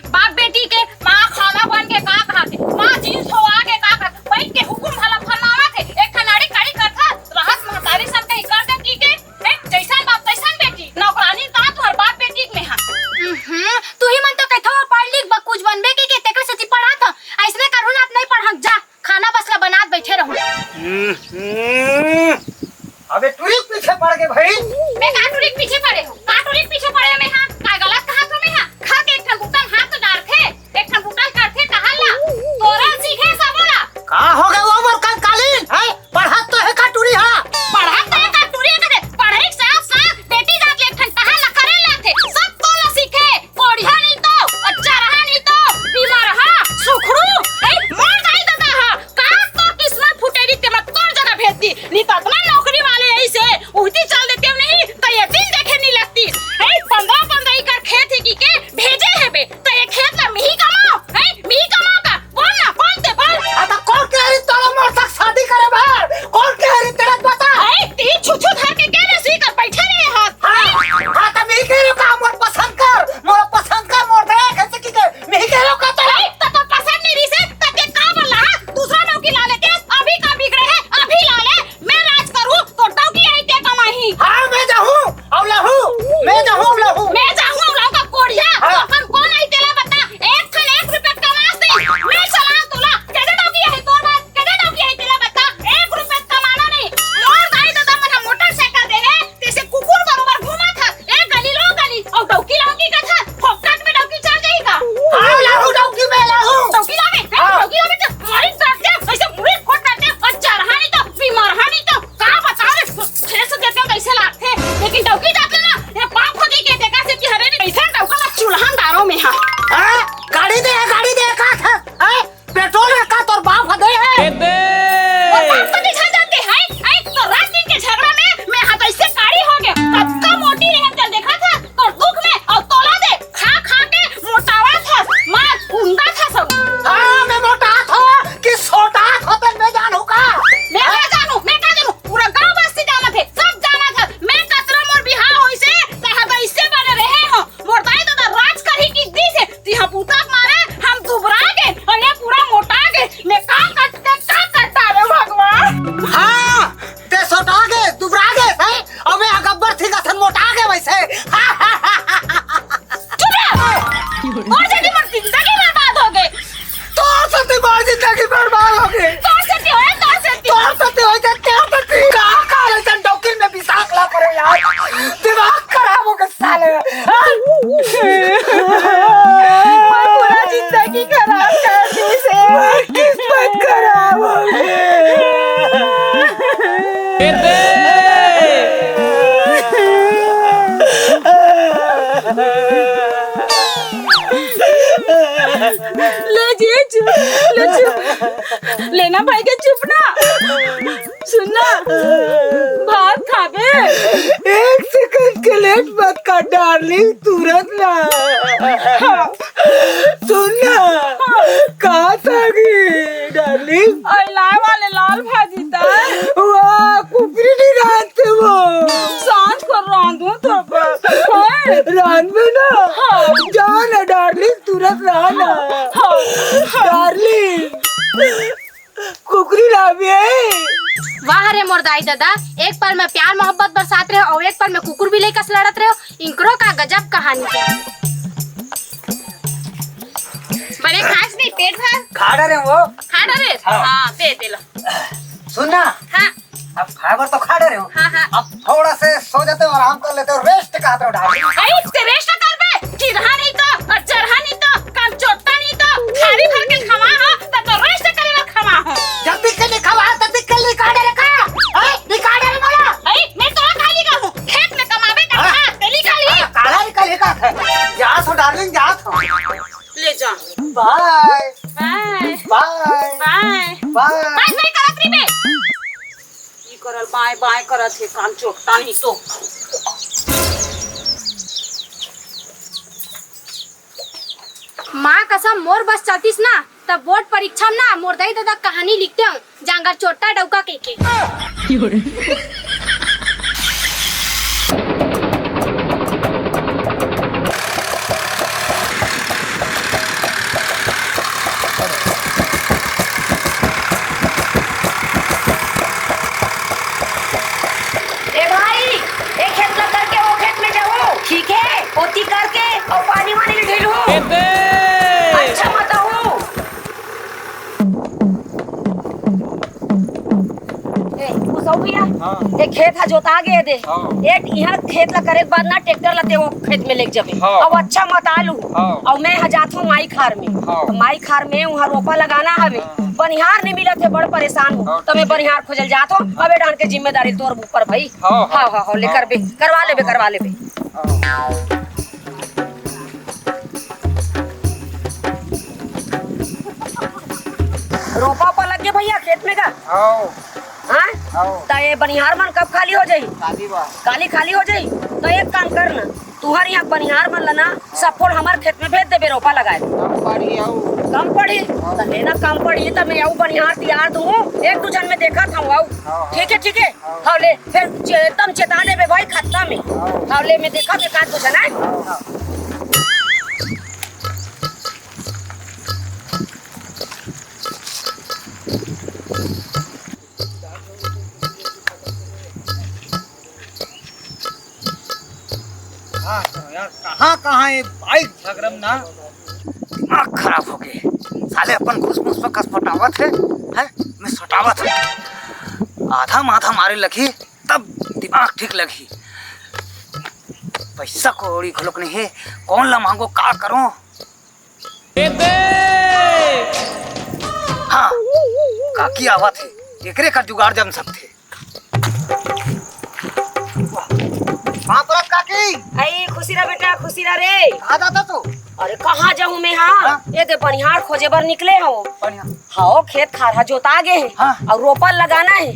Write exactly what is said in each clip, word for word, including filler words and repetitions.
बाप बेटी के माँ खाना बन के का कहाथे, माँ जींस धोवा के का कहाथे, बैठ के हुकुम भला फरमावत हे, एक ठन आड़ी काड़ी करथा, रहत महतारी सन कहीं कर दे की के, हैं? जैसन बाप तैसन बेटी, नौकरानी का तुहर बाप बेटी के में हा। हम्म, तू ही मन तो कहथो पढ़ लिख बा कुछ बनबे की के, तेकर सेती पढ़त हंव, अइसने करहूं ना त नहीं पढ़ंव, जा खाना बस ला बनात बैठे रहूं। हम्म, अबे टुरी के पीछे पड़ गे भाई। मैं का टुरी के पीछे पड़े हंव? का टुरी के पीछे पड़े हंव मैं हा? का गलत कहाथंव मैं हा? घर के एक ठन बुता म हाथ तो डारथे, एक ठन बुता ल करथे कहा ला। तोरा सीखे सबो ला। का हो गे वो मोर कंकालीन? हैं? पढ़त तो हे का टुरी हा? पढ़त तो हे का टुरी हा कथे? पढ़ई के साथ साथ बेटी जात ले एक ठन टहल ला करे लागथे। सब तोला सीखे। कोढ़िया नहीं तो, अच्छा रहा नहीं तो, बीमार हा, सुखड़ू, ए, मर जाई ददा हा। का तोर किस्मत फुटेरी ते मैं तोर जगह भेजती। नहीं तो अतना नौकरी वाले अइसे, उहती चल देते नहीं, तो ये दिन देखे नहीं लगती। ए, पंद्रह पंद्रह एकड़ खेत हे की के भेजे हे बे, तो ये खेत ला मिही कमाओ, ए, मिही कमाओ का? बोल ना, बोल ते, बोल। आ, तो कोन कहे रही तोला मोर संग शादी करे बर? कोन कहे रही तेला बता? ए, ती छुछू धर के के नसी कर बैठे रहे हाथ। हाँ, हाँ, तो मिही कहे रही का मोर पसंद कर, मोर पसंद कर, मोर दया कैसे की के, मिही कहे रही का तोला? ए, तो तोर पसंद नहीं रही से, तो के का बोला? दूसरा नौकरी ला लेते, अभी का बिगड़े है, अभी ला ले, मैं राज करूँ, तो डौकी आई के कमाही। हाँ, मैं जाहूँ, अउ लहू, मैं जाहूँ, अउ लहू। मैं जाहूँ, अउ लहू का कोढ़िया, हाँ। अपन कोन आई तेला बता, एक ठन एक रुपया कमा से, मैं चलाऊँ तोला, कदे डौकी आई तोर बात, कदे डौकी आई तेला बता, एक रुपया कमाना नहीं, मोर दाई ददा मन मोटरसाइकिल दे है, तइसे कुकुर बरोबर घूमत हस, एक गली लो गली, अउ डौकी लाऊं की कथा, फोकट में डौकी चढ़ जाही का? हाँ, लाहू डौकी में लाहू। डौकी लावे, हैं? हाँ। डौकी लावे तो मारी डर के, ऐसे मुड़ी फोड़ डालते, अउ चरहा नहीं तो, बीमार हा नहीं तो, का बताओ रे, ठेस देते कैसे लागथे, लेकिन डौकी जाते ना, ये पाप हो गई के देखा से कि हरे नहीं, ऐसा डौका ला चूल्हा में डारो में हा। हाँ, गाड़ी दे, गाड़ी दे, का था? हाँ? पेट्रोल रखा तोर बाप ह दे हे। ए बे। तोर बाप तो निकल जाते हैं, आई तो रात दिन के झगड़ा में मैं हाथ ऐसे काड़ी हो गया। कतका मोटी रहे तेल देखा था, तोर दुख में अउ तोला दे खा खा के मोटावा था, मार कुंदा था सब। हाँ, मैं मोटा था कि सोटा था तेल मैं जानू का? मैं का जानू, मैं का जानू, पूरा गांव बस्ती जाना थे, सब जाना था। मैं कतरा मोर बिहाव होइसे, तहां तो इससे बने रहे हो। मोर दाई ददा राज करही की दी से, तिहा पूता के मारे हम दुबरा गे, अउ ये पूरा मोटा गे। मैं का करते, का करता रे भगवान? हाँ, ते सोटा गे, दुबरा गे, हैं? अउ मैं अगब्बर थी कसन मोटा गे वैसे। चुप रह। और जल्दी मोर जिंदगी बर्बाद हो गई। तोर सेती मोर जिंदगी बर्बाद हो गे। तोर सेती होय, तोर सेती। तोर सेती होय, तोर सेती। का, का रे, तन डौकी में बिसाख ला पड़े यार। दिमाग खराब हो गया साले। मोर पूरा जिंदगी खराब कर दी से। मोर किस्मत खराब हो गई। ए बे। ले जी, चुप, ले चुप। लेना भाई के चुप ना। सुन ना, भात खाबे? एक सेकंड के लेट मत कर डार्लिंग, तुरंत ना। हाँ। सुन ना, का सागी डार्लिंग? अउ लाय वाले लाल भाजी ता। वाह, कुकरी नहीं रांधते वो। सांझ को रांधू तो बस। हाँ। रांधबे ना? हाँ। जा ना डार्लिंग, तुरंत रहा ना। हाँ। डार्लिंग। कुकरी लाबे। वाह रे मोर दाई ददा, एक पल में प्यार मोहब्बत बरसात रहे अउ एक पल में कुकुर बिलई कस लड़त रहे। इनकरो का गजब कहानी हे। बने खास नहीं, पेट भर। खा डरे वो। खा डरे? हाँ। हाँ, दे दे लो। सुन ना। हाँ। अब फाइबर तो खा डरे हो। हाँ, हाँ। अब थोड़ा से सो जाते हो, आराम कर लेते हो, रेस्ट कहा तो डाल। अरे, इसके रेस्ट कर बे, चिरहा नहीं तो, और चरहा नहीं तो, काम चोट्टा नहीं तो, थारी भर के खमा हो, तब तो रेस्ट करे ला खमा हो। जल्दी के निकल आ, जल्दी के निकाल दे रे का? हैं? निकाल दे रे बोला। अरे, मैं तो काली का हूँ, खेत में कमावे का हाँ। था, तेली काली। हाँ, काला निकल ही का है। जा सो डार्लिंग, जा सो। ले जा। बाय। बाय। बाय। बाय। बाय। बाय, बाय करत रही बे। ई करल बाय बाय करत हे, काम चोट्टा नहीं तो। माँ कसम, मोर बस चलतीस ना, तब बोर्ड परीक्षा में ना मोर दाई ददा कहानी लिखते हो, जांगर चोट्टा डौका के के। करके अउ पानी वानी ल ढील हो। ए बे! अच्छा मत हो। ए, कुछ हो भैया? हाँ। ए, खेत ह जोता गे दे। हाँ। ए, इहाँ खेत ला करे के बाद ना ट्रैक्टर ला ते वो खेत में लेके जाबे। हाँ। अब अच्छा मत आलू। हाँ। अब मैं ह जात हूँ माई खार में। हाँ। तो माई खार में वहाँ रोपा लगाना हवे। हाँ। बनिहार नहीं मिलत हे, बड़ परेशान हूँ। हाँ, तो मैं ठीक है। बनिहार खोजल जात हूँ। अब ए डाहन के जिम्मेदारी तोर ऊपर भाई। हाँ, हाँ। हाँ, हाँ, हाँ, ले हाँ। करबे, करवा लेबे, करवा लेबे। रोपा ओपा लग गे भैया खेत में का? हाँ। हाँ? हाँ। त ये बनिहार मन कब खाली हो जाई? खाली बा। काली खाली हो जाई? त एक काम कर ना, तुहर यहाँ बनिहार मन ला ना, सब फोड़ हमार खेत में भेज देबे रोपा लगाए। कम पड़ी हऊ। कम पड़ी? हाँ। त लेना कम पड़ी, त मैं अऊ बनिहार तियार दूँ, एक दू झन में देखत हूँ अऊ। हाँ, हाँ। ठीक है, ठीक है? हाँ। हाँ, ले, फिर चे-, एकदम चेता देबे भाई, खत्ता में। हाँ। हाँ, ले, मैं देखा, मैं का तुझे ना। हाँ। हाँ, तो यार, कहाँ, कहाँ ये बाइक झगड़म ना? दिमाग खराब हो गए। साले अपन घूस फूस पर कस पटावत है, हैं? मैं सटावत है। आधा माथा मारे लगी, तब दिमाग ठीक लगी। पैसा कौड़ी घलोक नहीं है, कौन ला मांगो, का करो? ए बे! हाँ, काकी आवत है, एकरे का जुगाड़ जम सकथे। हाँ, परत काकी। आई, खुशी रह बेटा, खुशी रह रे। कहाँ जाता तू? अरे, कहाँ जाहूँ मैं, हाँ? हाँ? ये दे, बनिहार खोजे बर निकले हो। बनिहार। हाँ, खेत खार हा जोता गे है। हाँ। अउ रोपा लगाना है।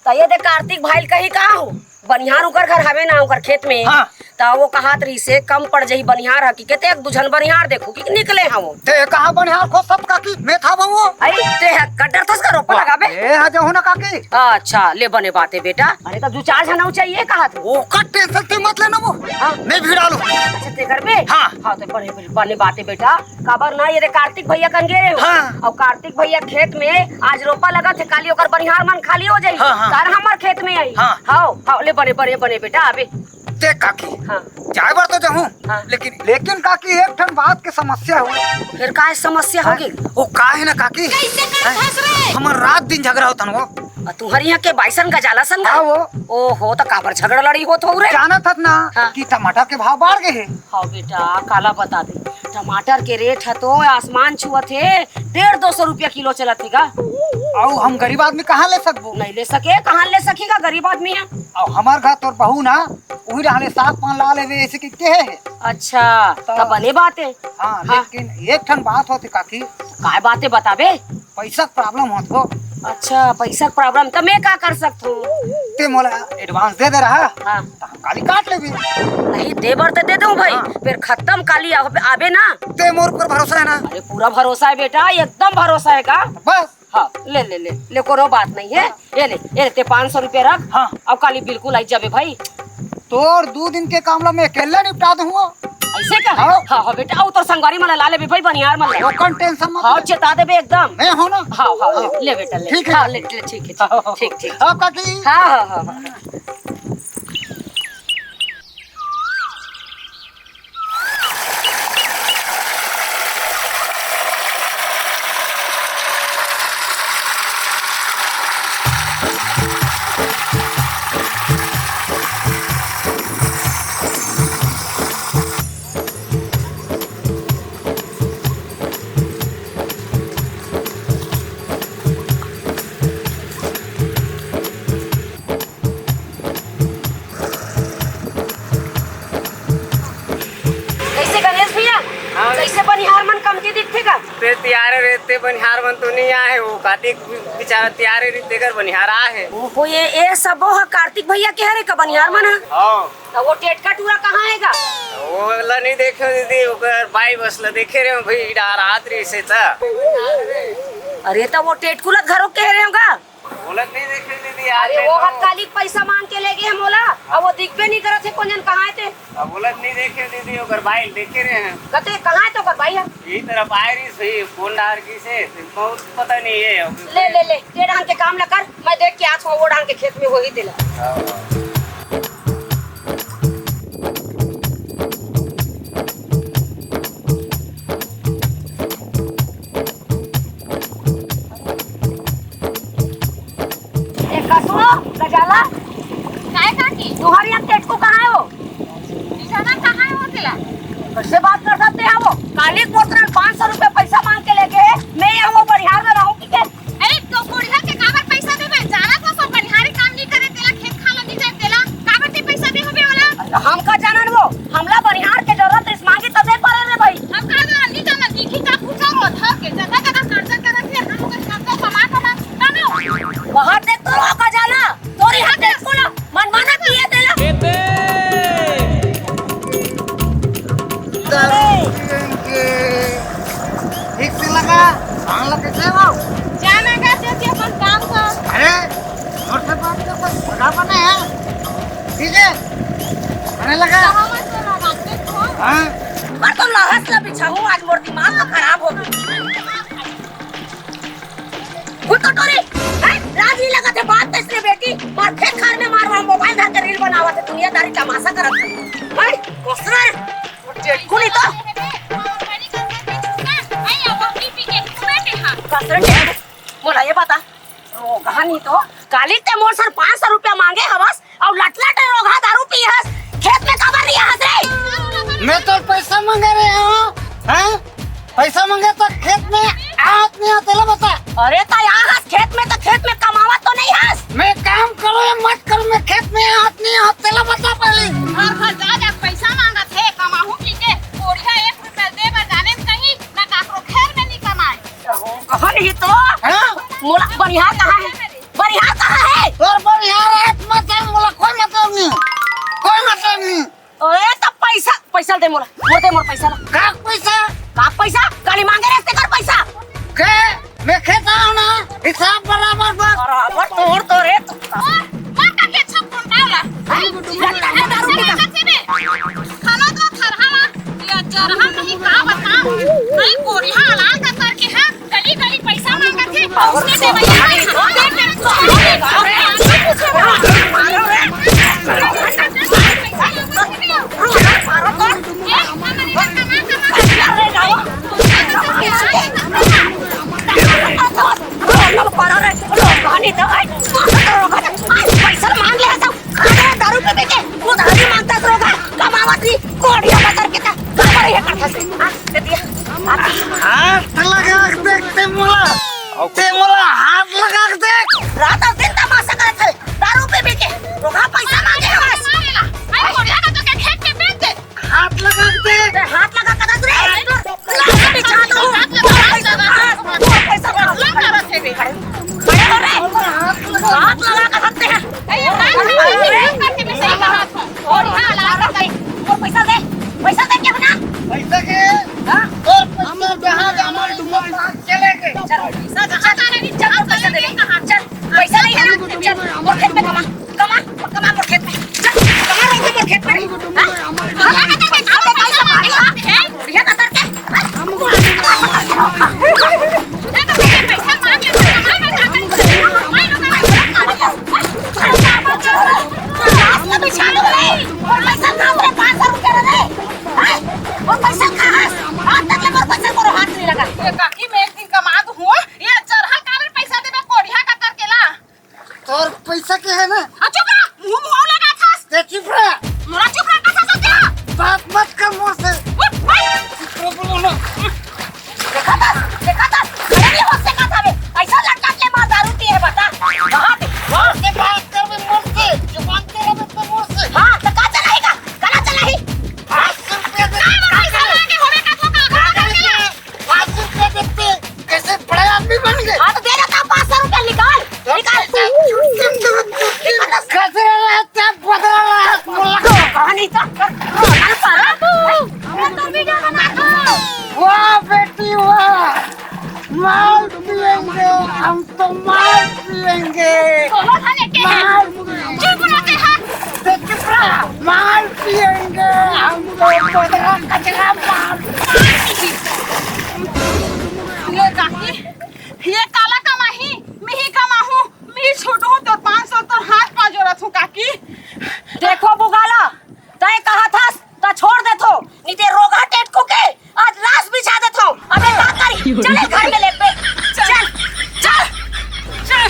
त ये दे, कार्तिक भाई ल कही का हो, बनिहार उकर घर हवे ना, उकर खेत में। हाँ। त वो कहत रहिसे, "कम पड़ जही बनिहार ह," कि कहते, "एक दू झन बनिहार देखो," कि निकले हवो। ते कहाँ बनिहार खोजत काकी, मैं था वो। आई, ते ह कड्डर थस का रोपा वाह, लगाबे? ए हा जहू ना काकी। अच्छा, ले बने बात है बेटा। अरे त दू चार झन अउ चाहिए कहत। ओकर टेंशन ते मत लेना वो। हाँ। मैं भिड़ा लूँ। अच्छा, ते करबे? हाँ। हाँ, त बने, बने बात है बेटा। काबर ना, ये दे कार्तिक भैया कन गे रहे हो। हाँ। अउ कार्तिक भैया खेत में आज रोपा लगत हे, काली ओकर बनिहार मन खाली हो जाई। हाँ, हाँ। तार हमर खेत में आई। हाँ। हाव, हाव, ले बने, बने, बने बेटा, आबे। देख काकी, हाँ। जाए बर तो जाहूँ, हाँ। लेकिन, लेकिन काकी, एक ठन बात के समस्या हो। फिर का समस्या हो हाँ, गे? वो का है ना काकी, कैसे कर हैं? फंस रहे? हमर रात दिन झगड़ा होता ना वो। अ, तुम्हर यहाँ के बाइसन का जाला सन का? हाँ वो। ओहो, त काबर झगड़ा लड़ी होत हो रे? जानत हस ना हाँ। कि टमाटर के भाव बढ़ गए हे। हाँ बेटा, काला बता दे, टमाटर के रेट ह तो आसमान छुअत हे, डेढ़ दो सौ रुपया किलो चलत हे गा। अउ हम गरीब आदमी कहाँ ले सकबो? नहीं ले सके, कहाँ ले सकेगा गरीब आदमी है? अउ हमार घर तोर बहू ना, उही डाले साग पान ला लेवे, ऐसे कि के है? अच्छा, तो तब बने बात है। हाँ, हाँ। लेकिन एक ठन बात होती काकी। काय बात है बताबे? पैसा के प्रॉब्लम होत हो। अच्छा, पैसा के प्रॉब्लम, त मैं का कर सकत हूँ? ते मोला एडवांस दे दे रहा, हाँ। त हम काली काट लेबे। नहीं, दे बर त दे दूँ भाई, हाँ। फिर खत्म काली आबे, आबे ना। ते मोर ऊपर भरोसा है ना? अरे, पूरा भरोसा है बेटा, एकदम भरोसा है का? बस। हाँ, ले, ले, ले, ले, कोनो बात नहीं है। ये ले, ये ले, ते पाँच सौ रुपया रख। हाँ। अब काली बिल्कुल आई जाबे भाई। तोर दू दिन के काम ला मैं अकेला निपटा दूँ। ऐसे का? हाँ। हाँ, हाँ, बेटा, अउ तोर संगवारी मन ला लेबे भाई, बनिहार मन ला। ओकर टेंशन मत हाँ, ले। चेता देबे एकदम। मैं हूँ ना। हाँ, हाँ, ले, हाँ। ले, बेटा, ले। ठीक है। हाँ, ले, ले, ठीक है, हाँ, ठीक, ठीक, ठीक। हाँ, काकी। हाँ, हाँ, हाँ, हाँ। कैसे गणेश भैया? हाँ। कैसे बनिहार मन कमती दिखथे का? ते तियारे रे, ते बनिहार मन तो नहीं आए, वो कातिक बेचारा तियारे रे, तेकर बनिहार आए हे। ओहो, ये, ये सबो ह कार्तिक भैया के हरे का बनिहार मन ह? हाँ। त वो टेटका टूरा कहाँ हे गा? वो ला नहीं देखे दीदी, ओकर बाई बस ला देखे रहे भाई, डार आत रही से त। अरे त वो टेटकू ला घरो के रहे गा? बोलत नहीं देखे दीदी, आज अरे, ले वो तो। हतकाली पैसा मांग के ले गे हे मोला, अब वो दिखबे नहीं करत हे, कोन जन कहाँ हे ते? अब बोलत नहीं देखे दीदी, ओकर बाई देखे रहे हैं। कते कहाँ हे तो ओकर बाई हे? यही तरफ आए रही सही, फोन डार की से, बहुत पता नहीं है अब। ले, ले, ले, ते डांग के काम ला कर, मैं देख के आज वो डांग के खेत में वही दिला। हाँ, हाँ। सुनो, गजाला। काय काकी? तुम्हारे यहाँ टेटको कहाँ है वो? निशाना कहाँ है वो तेला? कैसे बात कर सकते हैं वो? काली मोटरन पाँच सौ रुपया पैसा मांग के लेके, मैं यहाँ वो बनिहार में रहूँ कि क्या? अरे, तो कोढ़िया के काबर पैसा देबे? जाना तो सब बनिहारी काम नहीं करे, तेला खेत खाला नहीं जाए, तेला काबर ते पैसा दे होबे वाला? हमका जानन वो, हमला बनिहार के जरूरत इस मांगी तो दे पड़े रे भाई। हम का जानन, नहीं जानन, दिखी का पूछा वो, धर के जगह जगह कर्जा करत हे, हम ओकर कर्जा कमा कमा, ना, ना। बाहर देख तो रो का जाला, तोरी हाथ देख को ना, मनमाना किए तेला। दारू पियेंगे। ठीक से लगा, भांग लगा कैसे हो? जाना का जैसे अपन काम का। अरे, और से बात कर, बस बड़ा बना है। ठीक है? आने लगा। तो हम तो लगा के तो। हाँ? पर तो लहस ला बिछाहूँ, आज मोर दिमाग तो खराब हो गई। फुटकटोरी, हैं? लाज नहीं लगत हे बात तइसने बेटी, अउ खेत खार में मारवा मोबाइल धर के रील बनावत हे, दुनियादारी तमाशा करत हे। हैं? कोसरा रे, टेटकुनी तो। कसरा टेटकुनी, मोला ये बता, रोगहा नहीं तो, काली ते मोर सर पाँच सौ रुपया मांगे हवस, अउ लटलट रोगहा दारू पीहस, खेत में काबर रिया हस रे? मैं तो पैसा मांगे रहे हूँ, हैं? पैसा मांगे तो खेत में आहत नहीं हो, तेला बता। अरे तो आहस खेत में, तो खेत में कमावत तो नहीं हस। मैं काम करो या मत करो, मैं खेत में आहत नहीं हो, तेला बता पहले। घर घर जा जा पैसा मांगत हे, कमाहूँ पी के, कोढ़िया एक रुपया दे बर जाने कहीं, ना काकरो घर में नहीं कमाए। कहाँ नहीं तो? हाँ? मोला बनिहार कहाँ है? बनिहार कहाँ है? तोर बनिहार है, मत है, मोला कोई मतलब नहीं, कोई मतलब नहीं। अरे तो पैसा, पैसा दे मोला, मोर दे मोर पैसा ला। का पैसा? का पैसा? काली मांगे रहे तेकर पैसा। के? मैं खेत आऊँ ना, हिसाब बराबर बस। बराबर तोर तो रे। मार का के छप कोन डाला? अरे, लगता है दारू पीता। खाना तो थरहा ला, ये जरहा नहीं का बता। नहीं कोरिया लाल का करके है। गली गली पैसा मांगत हे, उसने देवइया नहीं। पैसा मांग ले सब, खाना दारू पी पी के उधारी मांगता रोगा, कमावत नहीं, कोढ़िया बतर के ता, काबर ये करता से? हाँ, दे दिया। हाथ लगा के देख ते मोला। ते मोला हाथ लगा के देख। रात और दिन तमाशा करत हे। दारू पी पी के। रोका पैसा मांगे हवस। अरे कोढ़िया का तो क्या खेत के बेच दे। हाथ लगा के देख। ते हाथ लगा के देख रे। लाश बिछा दो। हाथ लगा, हाथ लगा। पैसा का हाथ लगा। करत हे बे। खड़े हो रे। हाथ लगा के हंसते हैं। अरे, हाथ लगा के हंसते हैं। और हाँ, ला, ला, ला, और पैसा दे, पैसा दे, क्या बना? पैसा के? हाँ? और पैसा जहाँ जमा डुबा चले के। चल, पैसा जहाँ जाने नहीं, चल, पैसा दे, चल, पैसा नहीं है ना, चल, और खेत में कमा, कमा, कमा, और खेत में, चल, कमा, और खेत में, हाँ? कमा, कमा, कमा, कमा, कमा, बढ़िया का करके, हाँ? ये काकी, मैं एक दिन कमा दूँ, ये चरहा काबर पैसा देबे, कोढ़िया का करके ला। तोर पैसा के है ना? आ, चुप रह, मुंह मुंह लगा था। ते चुप रह। मोला चुप रह, कथा सब क्या? बात मत कर मोर से। उठ, उठ। चुप रह, बोलो ना। देखा था, देखा था, खड़े नहीं हो सका था बे। ऐसा लटका के मार दारू पिए बता। वहाँ पे, वहाँ से बात कर बे मोर से। जुबान पे रहे बे मोर से। हाँ, तो का चलाएगा? कला चलाही? पाँच सौ रुपया दे। का पैसा मांगे होवे का तो का, का, का, का, का? पाँच सौ रुपया देते, कैसे बड़े आदमी बन गए? हाँ, तो दे देता पाँच सौ रुपया, निकाल, निकाल। कैसे रहता है, बदला रहा है, बोला। कहानी तो कर, कर, कर, कर। मैं तो वीडियो बना दूँ। वाह बेटी वाह, मार पिएंगे हम। तो मार पिएंगे। दोनों थाने के हैं। मार पिएंगे। चुप रह ते हैं। तो चुप रह। मार पिएंगे हम तो, कचरा, कचरा मार। ये काकी, ये काला कमाही, मिही कमाहूँ, मिही छूटहूँ, तोर पाँच सौ तोर हाथ पा जोड़त हूँ काकी। देखो बुगाला, तय कहा थस, त छोड़ देथो, नहीं ते रोगहा टेटको के आज लाश बिछा देथो। अबे का करी? चले घर में लेट पे। चल, चल, चल।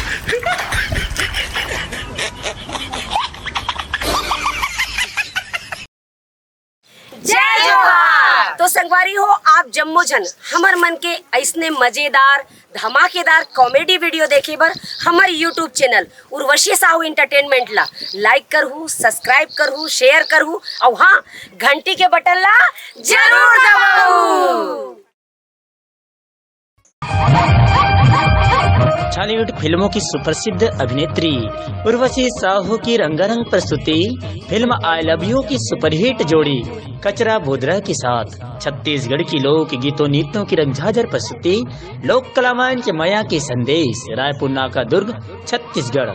जय जोहार। तो संगवारी हो, आप जम्मो झन हमर मन के अइसने मजेदार, धमाकेदार comedy video देखे बर हमर YouTube channel Urvashi Sahu Entertainment ला like करहू, subscribe करहू, share करहू, अउ हाँ, घंटी के button ला जरूर दबाऊ। छॉलीवुड फिल्मों की सुप्रसिद्ध अभिनेत्री उर्वशी साहू की रंगारंग प्रस्तुति फिल्म आई लव यू की सुपरहिट जोड़ी कचरा बोदरा के साथ छत्तीसगढ़ की लोक गीतों नृत्यों की रंगझाझर प्रस्तुति लोक कला मंच मया के संदेश, रायपुर नाका दुर्ग, छत्तीसगढ़।